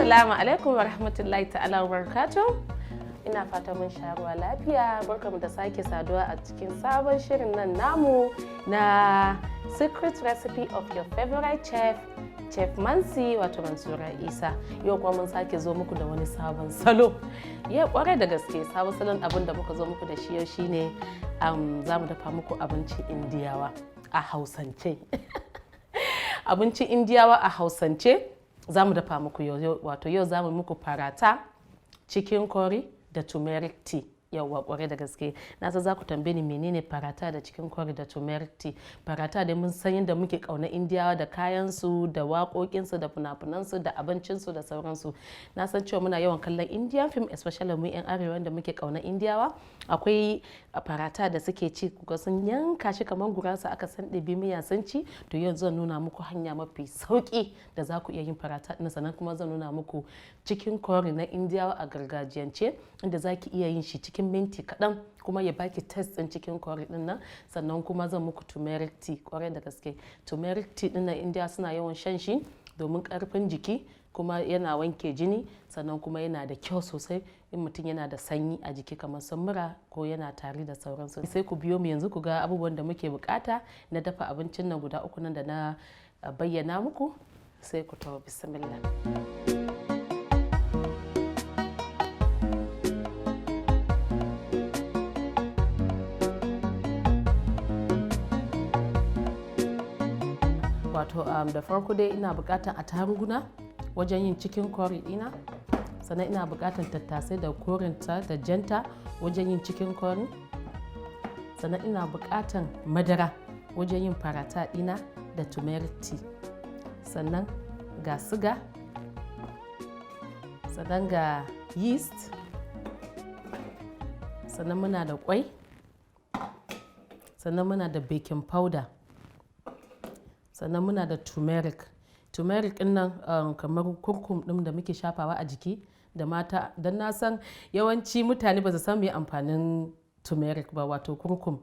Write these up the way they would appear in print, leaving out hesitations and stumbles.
Assalamu alaikum wa rahmatullahi ta'ala wa barakatuh. Ina fata mun sha ruwa lafiya. Barkamu da sake saduwa a cikin sabon shirin nan namu na Secret Recipe of Your Favorite Chef, Chef Mansi, wato Mansura Isa. Yau kuma mun sake zo muku da wani sabon salo. Ya kware da gaske, sabon salon abin da muka zo muku da shi yau shine za mu dafa muku abincin Indiyawa a Hausance. Abincin Indiyawa a Hausance za mu dafa muku yau, wato yau za mu muku farata, chicken curry da turmeric tea. Yauwa, kware da gaske, na san za ku tambaye ni menene farata da chicken curry da turmeric tea. Farata dai mun san yadda muke kauna Indiyawa da kayansu da waƙoƙinsu da fina-finansu da abincinsu da sauransu. Na san cewa muna yawan kallon Indian film, especially mu 'yan Arewa da muke kauna Indiyawa. Akwai farata da suke ci, kuga sun yanka shi kamar gurasa, aka san ɗabi miya sun ci. To yau zan nuna muku hanya mafi sauki da za ku iya yin farata ɗin. Sannan kuma zan nuna muku chicken curry na Indiyawa a gargajiyance, inda za ki iya yin shi cikin minti kaɗan kuma ya baki taste ɗin chicken curry ɗin nan. Sannan kuma zan muku turmeric tea. Kwarai da gaske, turmeric tea ɗin nan Indiya suna yawan shan shi domin ƙarfin jiki, kuma yana wanke jini, sannan kuma yana da kyau sosai in mutum yana da sanyi a jiki kamar sun mura ko yana tari da sauransu. Sai ku biyo mu yanzu ku ga abubuwan da muke bukata na dafa abincin nan guda uku nan da na bayyana muku. Sai ku tawo, bismillah. Wato da farko dai ina bukatan attaruguna wajen yin chicken curry dina. Sannan ina bukatan tattasai da korenta da janta wajen yin chicken curry. Sannan ina bukatan madara wajen yin farata dina da turmeric tea. Sannan ga siga, sannan ga yeast, sannan muna da kwai, sannan muna da baking powder, sannan muna da turmeric. Turmeric din nan kamar kurkum din da muke shafawa a jiki da mata, don na san yawanci mutane ba su san me amfanin turmeric ba, wato kurkum.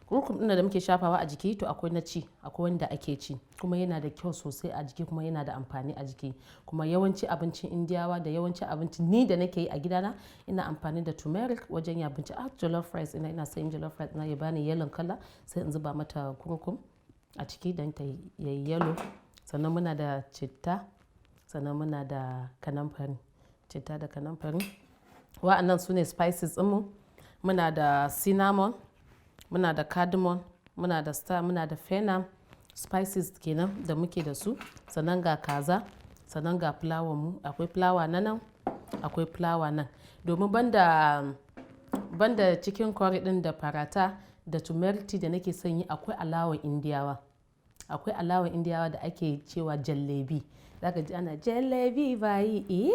Kurkum din da muke shafawa a jiki, to akwai na ci, akwai wanda ake ci, kuma yana da kyau sosai a jiki, kuma yana da amfani a jiki. Kuma yawanci abincin Indiyawa da yawanci abincin ni da nake yi a gidana, ina amfani da turmeric wajen yin abinci. A jollof rice ina son jollof rice na ya bani yellow kala, sai in zuba mata kurkum a ciki don ta yi yellow. Sannan muna da citta, sannan muna da kanamfari. Citta da kanamfari, wa'annan su ne spices ɗinmu. Muna da cinnamon, muna da cardamom, muna da star, muna da fennel. Spices kenan da muke da su. Sannan ga kaza, sannan ga fulawa mu. Akwai fulawa na nan, akwai fulawa nan, domin banda chicken curry din da farata da turmeric tea da nake son yi, akwai alawan Indiyawa. Akwai alawan Indiyawa da ake cewa jalebi. Zaka ji ana "jalebi bai, eh,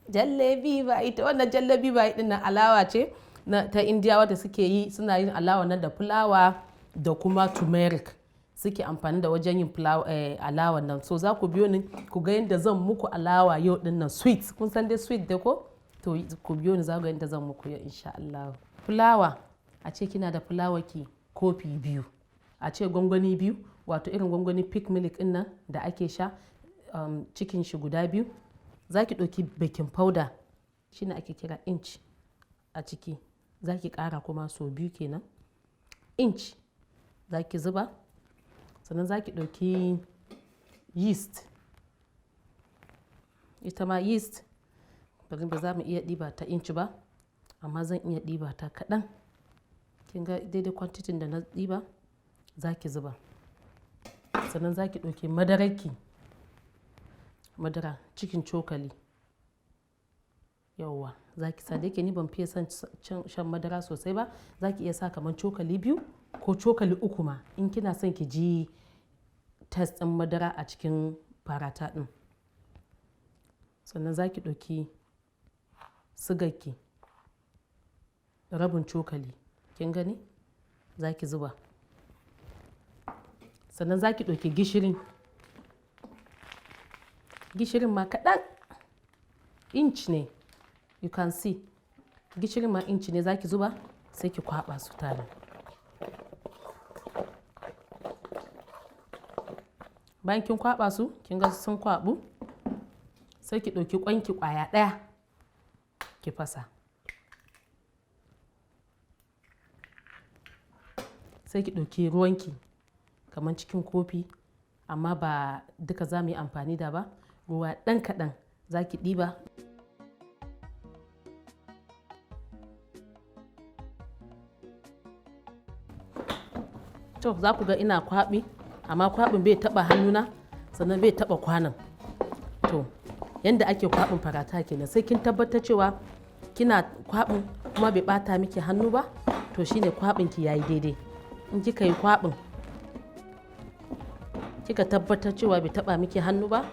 jalebi bai". Ta wannan jalebi bai din nan alawa ce ta Indiyawa da suke yi. Suna yin alawa nan da fulawa da kuma turmeric suke amfani da wajen yin alawan nan. So za ku biyo ni ku ga yadda zan muku alawa yau din nan, sweet. Kun san dai sweet dai ko? To ku biyo ni, za ku ga yadda zan muku yau insha Allah. Fulawa, a ce kina da fulawa ki kofi 2, a ce gwangwani 2, wato irin gwangwani Peak milk din nan da ake sha, cikin shi guda 2. Za ki ɗauki baking powder, shine ake kira inch a ciki, za ki ƙara kuma sau 2 kenan. Inch za ki zuba. Sannan za ki ɗauki yeast. Ita ma yeast bari ba za mu iya ɗiba ta inch ba, amma zan iya ɗiba ta kaɗan. Kin ga daidai quantity da na ɗiba, za ki zuba. Sannan za ki ɗauki madararki, madara cikin cokali. Yauwa, za ki sa. Da yake ni ban fiye son shan madara sosai ba, za ki iya sa kamar cokali 2 ko cokali 3 ma in kina son ki ji taste ɗin madara a cikin farata ɗin. Sannan za ki ɗauki sigarki rabin cokali, kin gani, za ki zuba. Sannan za ki ɗauki gishirin, gishirin ma kaɗan, inch ne, you can see, gishirin ma inch ne za ki zuba. Sai ki kwaɓa su tare. Bayan kin kwaɓa su, kin ga sun kwaɓu. Sai ki ɗauki ƙwanki ƙwaya ɗaya ki fasa. Sai ki ɗauki ruwanki kamar cikin kofi, amma ba duka za mu yi amfani da ba, ruwa ɗan kaɗan za ki ɗiba. To, za ku ga ina kwaɓi, amma kwaɓin bai taɓa hannuna, sannan bai taɓa kwanon. To, yanda ake kwaɓin farata kenan. Sai kin tabbatar cewa kina kwaɓin kuma bai ɓata miki hannu ba, to shine kwaɓin ki yayi daidai. In kika yi kwaɓin, kika tabbatar cewa bai taɓa miki hannu ba,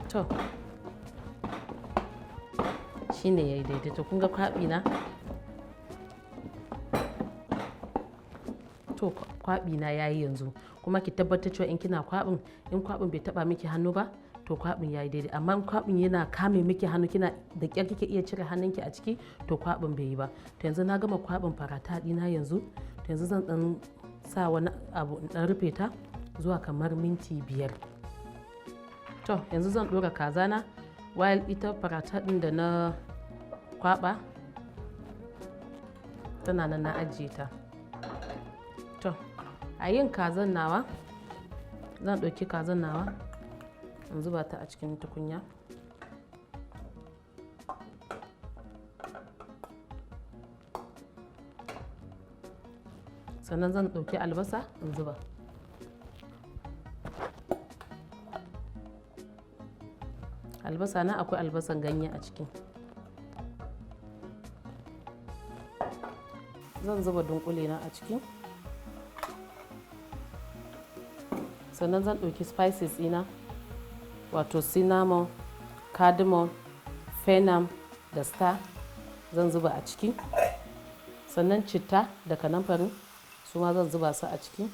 to shine yayi daidai. To, kun ga kwaɓi na? To, kwaɓi na yayi yanzu. Kuma ki tabbatar cewa in kina kwaɓin, in kwaɓin bai taɓa miki hannu ba, to kwaɓin yayi daidai. Amma in kwaɓin yana kame miki hannu, kina da ƙyar kike iya cire hannunki a ciki, to kwaɓin bai yi ba. To, yanzu na gama kwaɓin farata ɗina yanzu. To, yanzu zan ɗan sa wani abu in ɗan rufe ta zuwa kamar minti 5. To, yanzu zan ɗora kaza na, while ita farata ɗin da na kwaɓa tana nan na ajiye ta. To, a yin kazan nawa, zan ɗauki kazan nawa in zuba ta a cikin tukunya. Sannan zan ɗauki albasa in zuba. Albasa na akwai albasan ganye a ciki. Zan zuba dunƙule na a ciki. Sannan zan ɗauki spices ɗina, wato cinnamon, cardamom, fenam da star, zan zuba a ciki. Sannan citta da kanamfari su ma zan zuba su a ciki.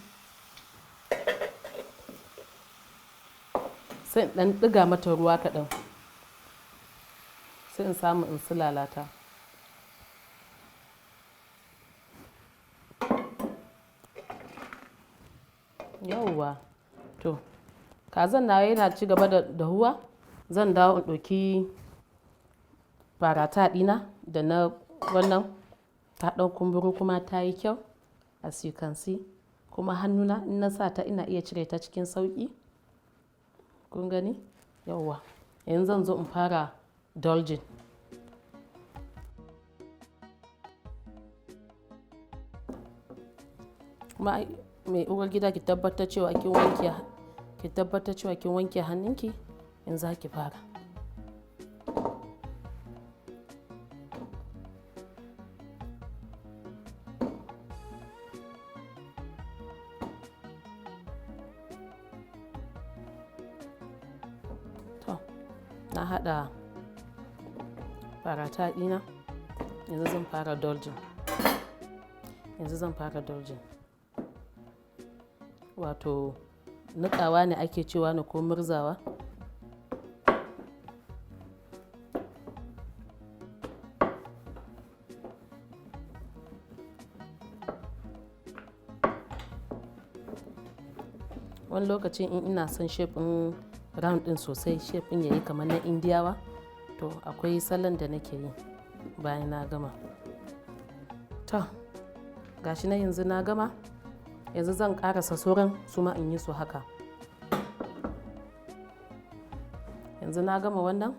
Sai in ɗan ɗiga mata ruwa kaɗan, sai in samu in sulala ta. Yauwa. To, kazan nawa yana ci gaba da dahuwa. Zan dawo in ɗauki farata ɗina da na wannan, ta ɗan kumburo kuma ta yi kyau, as you can see. Kuma hannuna in na sa ta ina iya cire ta cikin sauƙi. Kun gani? Yauwa. Yanzu zan zo in fara dolgin. Kuma mai uwar gida, ki tabbatar cewa kin wanke hannunki in za ki fara. To, na haɗa farata ɗina. Yanzu zan fara dolgin. Yanzu zan fara dolgin. Wato niƙawa ne ake cewa ne ko murzawa. Wani lokacin in ina son shape ɗin round ɗin sosai, shape ɗin yayi kamar na Indiyawa, to akwai salon da nake yi bayan na gama. To, gashi na yanzu na gama. Yanzu zan ƙarasa sauran su ma in yi su haka. Yanzu na gama wannan,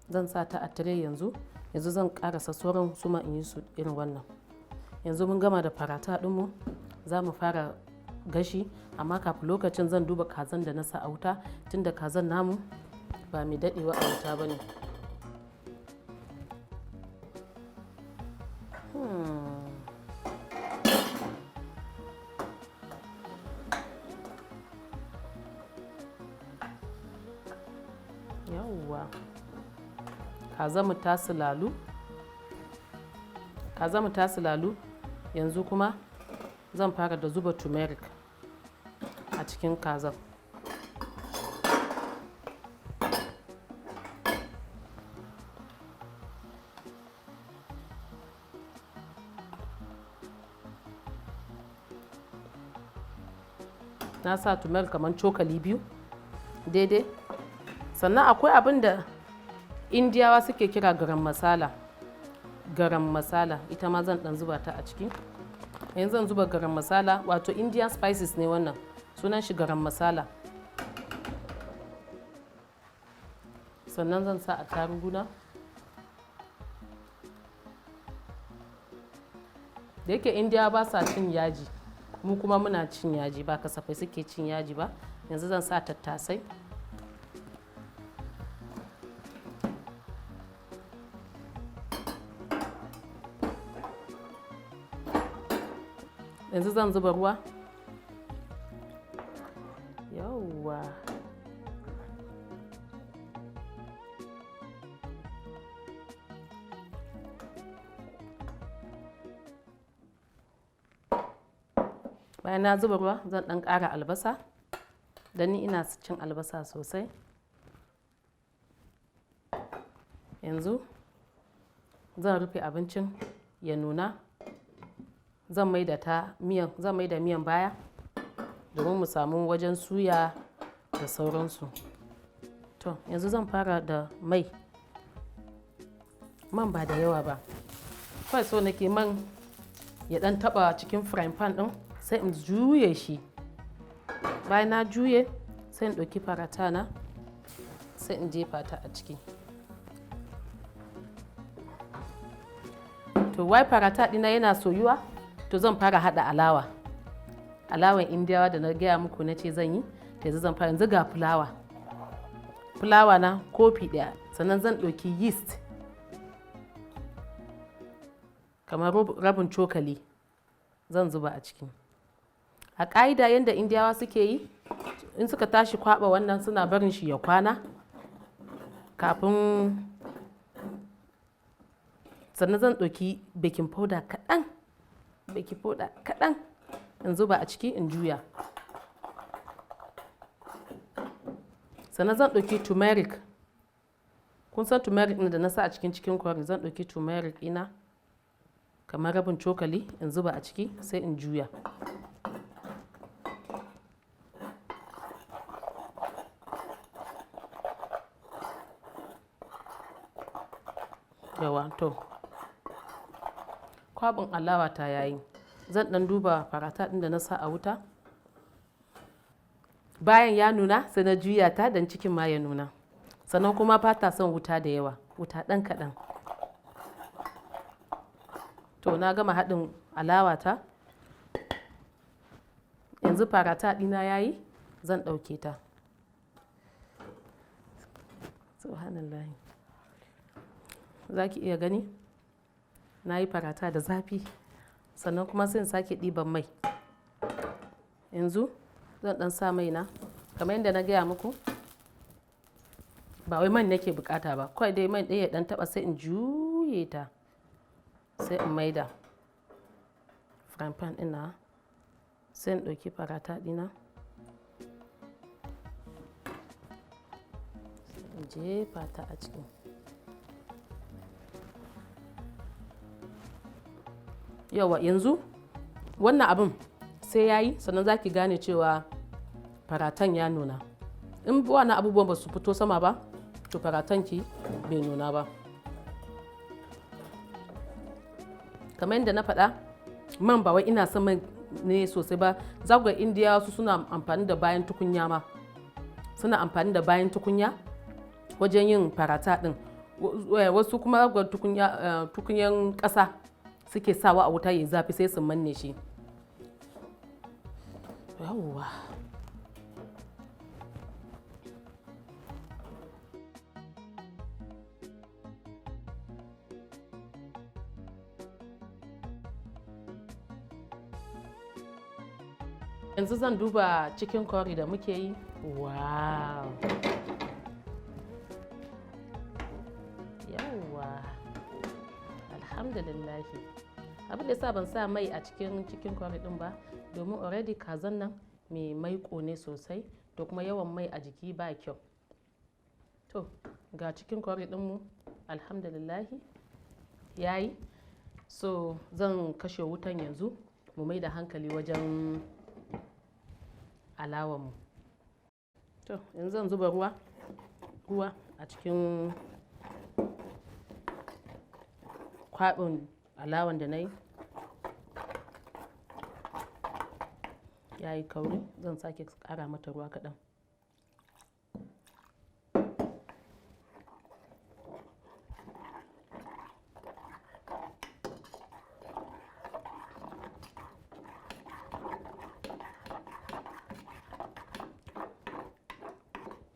zan sa ta a tire yanzu. Yanzu zan ƙarasa sauran su ma in yi su irin wannan. Yanzu mun gama da farata ɗinmu, za mu fara gashi. Amma kafin lokacin zan duba kazan da na sa a wuta, tunda kazan namu ba mai daɗewa a wuta ba ne. Yauwa. Kazan mu ta sulalu. Kazan mu ta sulalu. Yanzu kuma zan fara da zuba turmeric a cikin kazan. Na sa turmeric kamar cokali 2 daidai. Sannan akwai abin da Indiyawa suke kira garam masala. Garam masala ita ma zan dan zuba ta a ciki. Yanzu zan zuba garam masala, wato Indian spices ne wannan, sunan shi garam masala. Sannan zan sa attaruguna. Da yake Indiya ba sa cin yaji, mu kuma muna cin yaji, ba kasafai suke cin yaji ba. Yanzu zan sa tattasai. Yanzu zan zuba ruwa. Yawwa. Bayan na zuba ruwa zan ɗan ƙara albasa, don ni ina cin albasa sosai. Yanzu zan rufe abincin ya nuna. Zan mai da ta miyan, zan mai da miyan baya domin mu samu wajen suya da sauransu. To yanzu zan fara da mai. Man ba da yawa ba. Kawai so nake man ya ɗan taɓa cikin frying pan ɗin, sai in juye shi. Bayan na juye sai in ɗauki farata na, sai in jefa ta a ciki. To wai farata ɗina yana soyuwa, to zan fara haɗa alawa. Alawan Indiyawa da na gaya muku na ce zan yi, to yanzu zan fara. Yanzu ga fulawa. Fulawa na kofi ɗaya. Sannan zan ɗauki yeast kamar rabin cokali zan zuba a ciki. A ƙa'ida yanda Indiyawa suke yi, in suka tashi kwaɓa wannan suna barin shi ya kwana kafin. Sannan zan ɗauki baking powder kaɗan, baking powder kaɗan in zuba a ciki in juya. Sannan zan ɗauki turmeric. Kun san turmeric ɗin da na sa a cikin chicken curry, zan ɗauki turmeric ɗina kamar rabin cokali in zuba a ciki sai in juya. Yawa to kwaɓin alawa ta yayi. Zan ɗan duba farata ɗin da na sa a wuta. Bayan ya nuna sai na juya ta don cikin ma ya nuna. Sannan kuma ba ta son wuta da yawa, wuta ɗan kaɗan. To na gama haɗin alawa ta. Yanzu farata ɗina yayi, zan ɗauke ta. Subhanallahi. Za ki iya gani? Na yi farata da zafi. Sannan kuma sai in sake ɗiban mai. Yanzu zan ɗan sa mai na kamar yadda na gaya muku. Ba wai man nake bukata ba, kawai dai man ɗaya ya ɗan taɓa sai in juye ta, sai in maida frying pan ɗin nawa, sai in ɗauki farata ɗina, sai in jefa ta a ciki. Yauwa yanzu wannan abin sai yayi, sannan za ki gane cewa faratan ya nuna. In wannan abubuwan ba su fito sama ba, to faratan ki bai nuna ba. Kamar yadda na faɗa, man ba wai ina son man ne sosai ba. Za ku ga Indiyawa su suna amfani da bayan tukunya ma. Suna amfani da bayan tukunya wajen yin farata ɗin. Wasu kuma za ku ga tukunyan ƙasa suke sawa a wuta yayi zafi sai su manne shi. Yauwa. Yanzu zan duba chicken curry da muke yi. Wow! Yauwa. Alhamdulillahi. Abin da yasa ban sa mai a cikin chicken curry ɗin ba, domin already kazan nan mai maiƙo ne sosai, to kuma yawan mai a jiki ba kyau. To ga chicken curry ɗinmu alhamdulillahi yayi. So zan kashe wutan yanzu mu mai da hankali wajen alawanmu. To yanzu zan zuba ruwa a cikin Kwaɓin alawan da na yi ya yi kauri, zan sake ƙara mata ruwa kaɗan.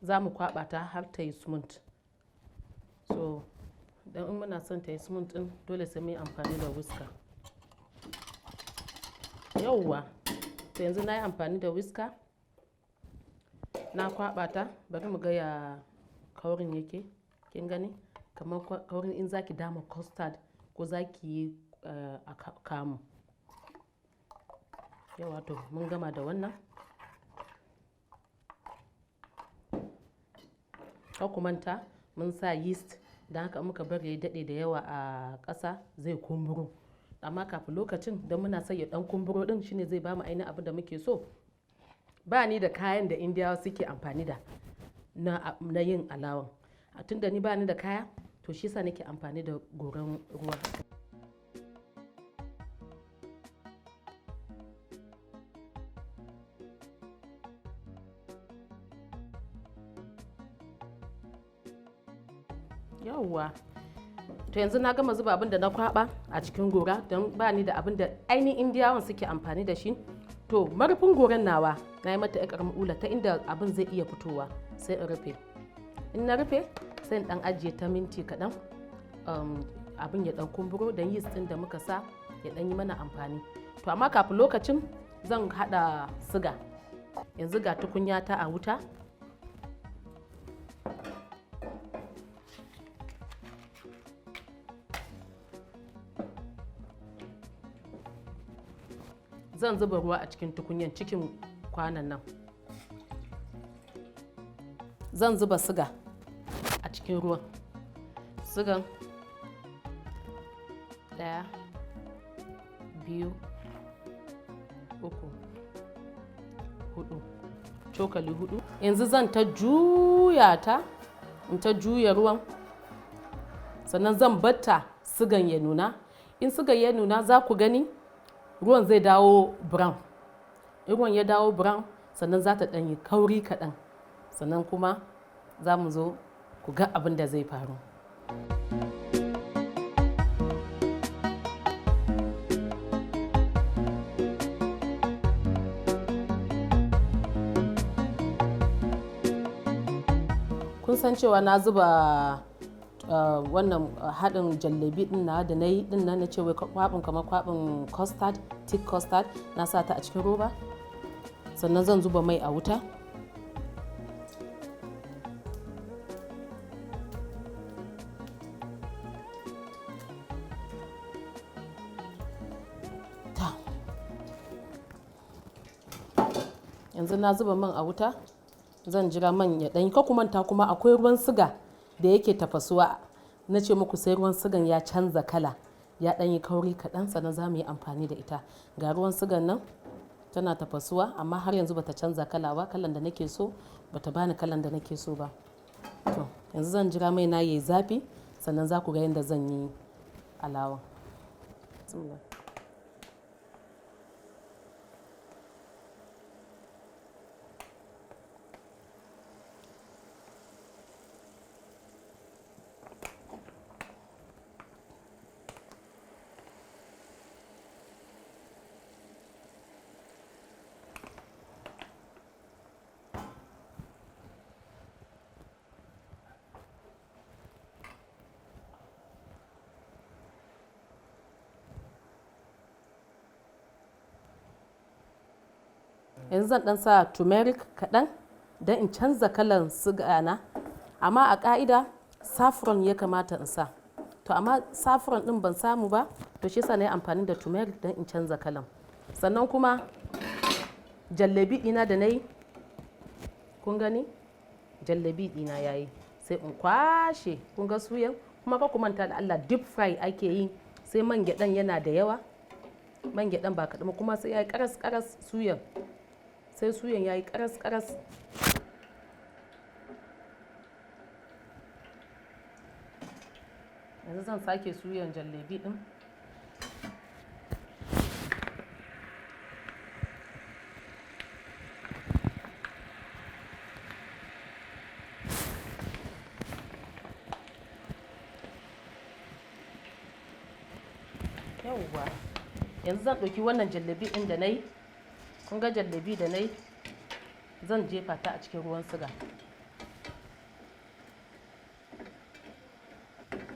Za mu kwaɓa ta har ta yi smooth. So don in muna son ta yi smooth ɗin, dole sai mun yi amfani da whisker. Yauwa, to yanzu na yi amfani da whisker, na kwaɓa ta. Bari mu ga ya kaurin yake. Kin gani? Kamar kaurin in za ki dama custard ko za ki yi kamu. Yauwa, to mun gama da wannan. Kar ku manta mun sa yeast, don haka in muka bari ya daɗe da yawa a ƙasa zai kumburo. Amma kafin lokacin, don muna son ya ɗan kumburo ɗin, shine zai bamu ainihin abin da muke so. Ba ni da kayan da Indiyawa suke amfani da na yin alawan. A tunda ni ba ni da kaya, to shi yasa nake amfani da goran ruwa. Yauwa, to yanzu na gama zuba abin da na kwaɓa a cikin gora, don ba ni da abin da ainihin Indiyawan suke amfani da shi. To marufin goran nawa na yi mata 'yar ƙaramin ula ta inda abin zai iya fitowa, sai in rufe. In na rufe, sai in ɗan ajiye ta minti kaɗan, abin ya ɗan kumburo don yeast ɗin da muka sa ya ɗan yi mana amfani. To amma kafin lokacin zan haɗa siga. Yanzu ga tukunya ta a wuta. Zan zuba ruwa a cikin tukunyan cikin kwanon nan. Zan zuba siga a cikin ruwan. Sigan 1, 2, 3, 4, cokali 4. Yanzu zan ta juya ta, in ta juya ruwan. Sannan zan batta sigan ya nuna. In sigan ya nuna, za ku gani ruwan zai dawo brown. In ruwan ya dawo brown, sannan za ta ɗan yi kauri kaɗan. Sannan kuma za mu zo ku ga abin da zai faru. Kun san cewa na zuba wannan haɗin jallabi ɗin na da na yi ɗin nan, na ce wai kwaɓin kamar kwaɓin custard, thick custard, na sa ta a cikin roba. Sannan zan zuba mai a wuta. Ta. Yanzu na zuba man a wuta, zan jira man ya ɗanyi. Kar ku manta kuma akwai ruwan siga da yake tafasuwa. Na ce muku sai ruwan sigan ya canza kala, ya ɗan yi kauri kaɗan, sannan za mu yi amfani da ita. Ga ruwan sigan nan tana tafasuwa, amma har yanzu bata canza kala ba. Kalan da nake so bata bani kalan da nake so ba. To yanzu zan jira mai na yayi zafi, sannan za ku ga yadda zan yi alawan. Bismillah. Yanzu zan ɗan sa turmeric kaɗan don in canza kalan siga na. Amma a ƙa'ida saffron ya kamata in sa. To amma saffron ɗin ban samu ba, to shi yasa na yi amfani da turmeric don in canza kalan. Sannan kuma jallabi ɗina da na yi, kun gani? Jallabi ɗina ya yi. Sai in kwashe, kun ga suyan? Kuma kar ku manta da Allah, deep fry ake yi, sai man gyaɗan yana da yawa. Man gyaɗan ba kaɗan ba, kuma sai ya yi ƙaras ƙaras suyan. Sai suyan ya yi ƙaras ƙaras. Yanzu zan sake suyan jallebi din. Yauwa, yanzu zan ɗauki wannan jallabi ɗin da na yi. Kun ga jallabi da na yi, zan jefa ta a cikin ruwan siga.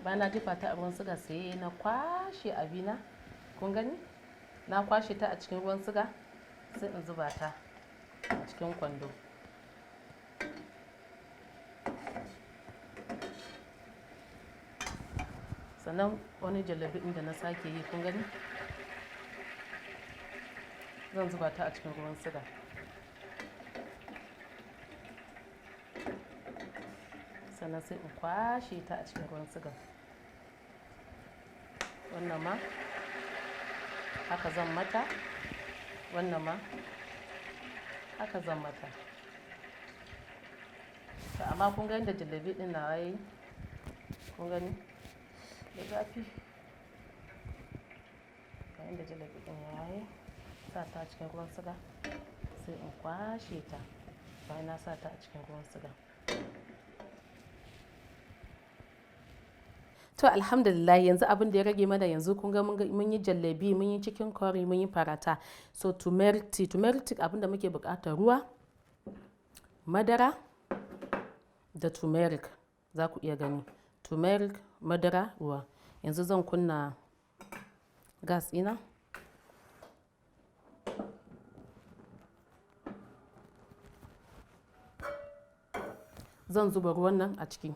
Bayan na jefa ta a ruwan siga, sai na kwashe abina. Kun gani, na kwashe ta a cikin ruwan siga, sai in zuba ta a cikin kwando. Sannan wani jallabi ɗin da na sake yi, kun gani, zan zuba ta a cikin ruwan siga. Sannan sai in kwashe ta a cikin ruwan siga. Wannan ma haka zan mata, wannan ma haka zan mata. To amma kun ga yadda jallabi ɗin nawa yayi, kun gani da zafi. Ga yadda jallabi ɗin yayi, sa ta a cikin ruwan siga, sai in kwashe ta bayan na sa ta a cikin ruwan siga. To alhamdulillah, yanzu abin da ya rage mana yanzu, kun ga mun yi jallabi, mun yi chicken curry, mun yi farata. So turmeric tea, turmeric tea abin da muke bukata: ruwa, madara da turmeric. Za ku iya gani, turmeric, madara, ruwa. Yanzu zan kunna gas ɗina. Zan zuba ruwan nan a ciki.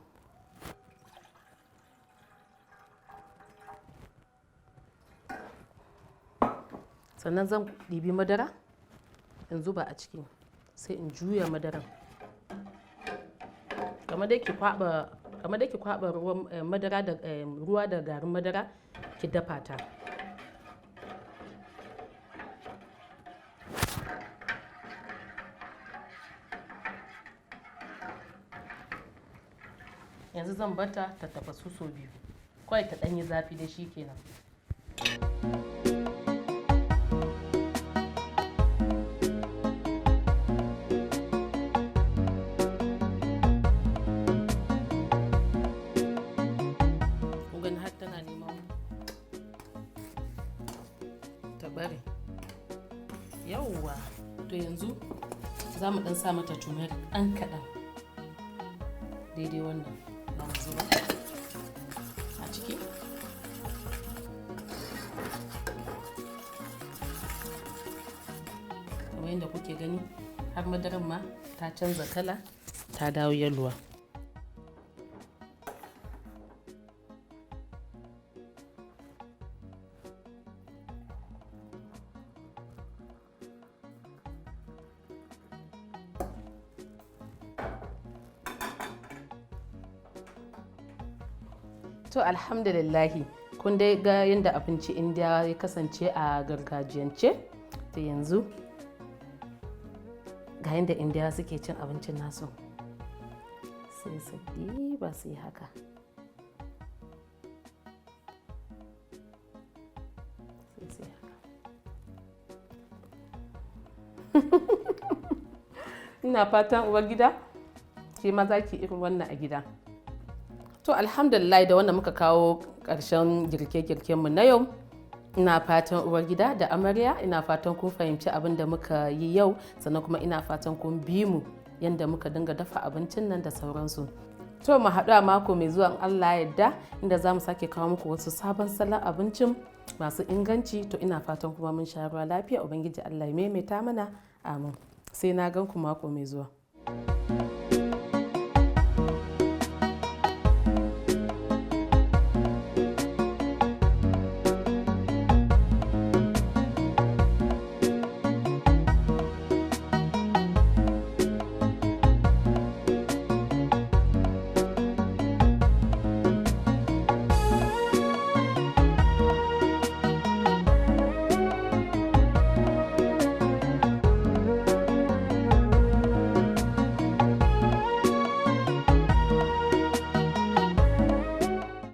Sannan zan ɗibi madara in zuba a ciki, sai in juya madaran kamar dai ki kwaɓa ruwan madara da ruwa da garin madara, ki dafa ta. Yanzu zan barta ta tafasu sau biyu kawai, ta ɗan yi zafi dai, shikenan. Kun gani har tana neman ta bare. Yauwa, to yanzu za mu ɗan sa mata turmeric ɗan kaɗan, daidai wannan za mu zuba a ciki. Kamar yadda kuke gani, har madaran ma ta canza kala, ta dawo yaluwa. To alhamdulillahi, kun dai ga yadda abinci Indiya ya kasance a gargajiyance. To yanzu ga yadda Indiya suke cin abincin nasu. Sai su ɗiba, su yi haka, sai su yi haka. Ina fatan uwar gida ke ma za ki irin wannan a gida. To alhamdulillah, da wannan muka kawo ƙarshen girke-girkenmu na yau. Ina fatan uwar gida da amarya, ina fatan kun fahimci abin da muka yi yau, sannan kuma ina fatan kun bi mu yadda muka dinga dafa abincin nan da sauransu. To mu haɗu a mako mai zuwa in Allah ya yarda, inda za mu sake kawo muku wasu sabon salon abincin masu inganci. To ina fatan kuma mun sha ruwa lafiya. Ubangiji Allah ya maimaita mana, amin. Sai na gan ku mako mai zuwa.